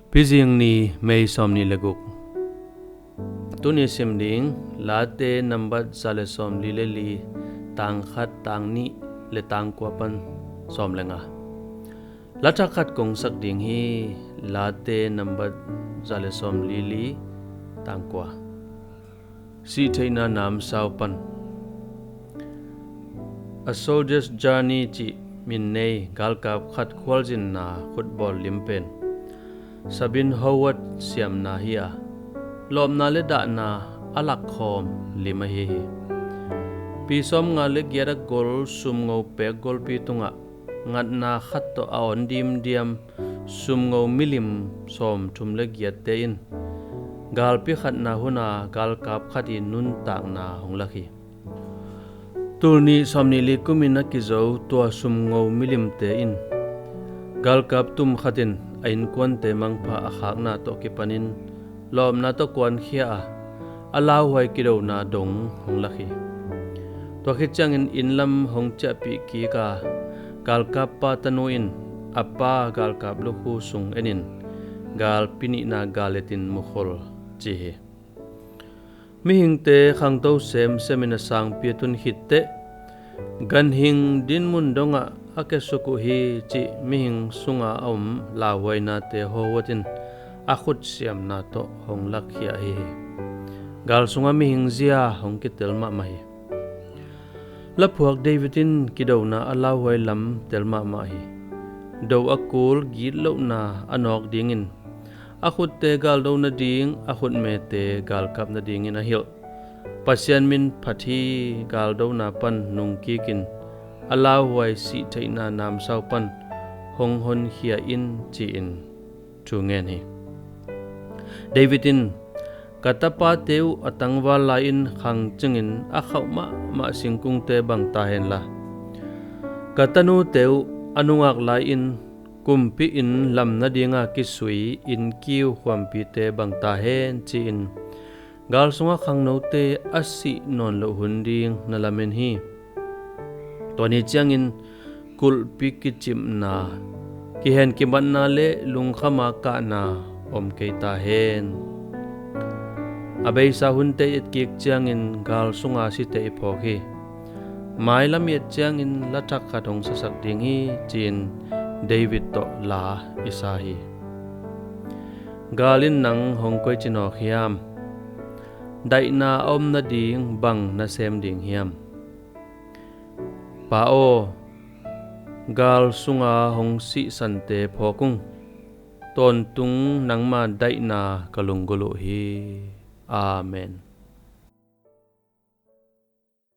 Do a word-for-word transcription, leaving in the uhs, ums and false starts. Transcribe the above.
Pizing ni, May sawmnih le guk. Tuni sim ding Late nambat za le sawmli le li, tang khat, tang nih le tang kua pan sawm le nga. La thak khat kong sak ding hi. Late nambat za le sawmli li, tang kua. Sihtheihna namsau pan. A Soldier's Journey cih min nei galkap khat khualzinna khutbawl lim pen Sabine Howard siamna hi a, lawpna le dahna a lakkhawm lim ahi hi. Pi sawmnga le giat a gol sumngo pek golpi tungah ngatna khat tawh a awn dimdiam sumngo milim sawmthum le giatte in galpi khatna huna galkap khat i nuntakna hong lak hi. Tul nih sawmnih li kumin a kizo tua sumngo milimte in galkap tum khat in a innkuante mangpha a khakna tawh kipanin lawpna tawh kuankhia a, a lauhuai kidona dong hong lak hi. Tua khit ciangin inn lam hong ciahpih kik a, galkappa tanu in a pa galkap lukhu sung enin galpi nihna gal etin mukhol ci hi. Mihingte khangto semsemin a sangpi a tun khitteh ganhing dinmun dongah a kiasuk uh hi cih mihing sunga a om lauhuainate Howard in a khutsiamna tawh hong lakkhia ahi hi. Gal sungah mihing zia hong kitel mahmah hi. Laphuak David in kidona a lauhuai lam tel mahmah hi. Do a kul gitlohna a nawk dingin a khutte galdo nading, a khutmete galkap nadingin a hilh. Pasian min phat hi. Galdona pan nungkikin a lauhuai sihtheihna namsau pan hong honkhia in ci-in thu ngen hi. David in, ka tapate uh a tangval lai-in khang cingin a khauh mahmah singkungte bang ta henla, ka tanute uh a nungak lai-in kumpi inn lam nadinga kisui innkiu khuampite bang ta hen ci-in gal sunga khangnote a sih nawn loh hun ding na lamen hi. Tua ni ciangin kulhpi kicimna, kihen kimatna le lungkhama kahna om kei ta hen. A beisa hunte i etkik ciangin gal sunga site i phawk hi. Mailam i et ciangin la thak khat hong sasak ding hi ci-in David tawh la i sa hi. Gal in nang hong koici nawk hiam? Daihna a om nading bang na sem ding hiam? Pa aw, gal sunga hong sihsante phawk ung. Tawntung nangma daihna ka lunggulh uh hi. Amen.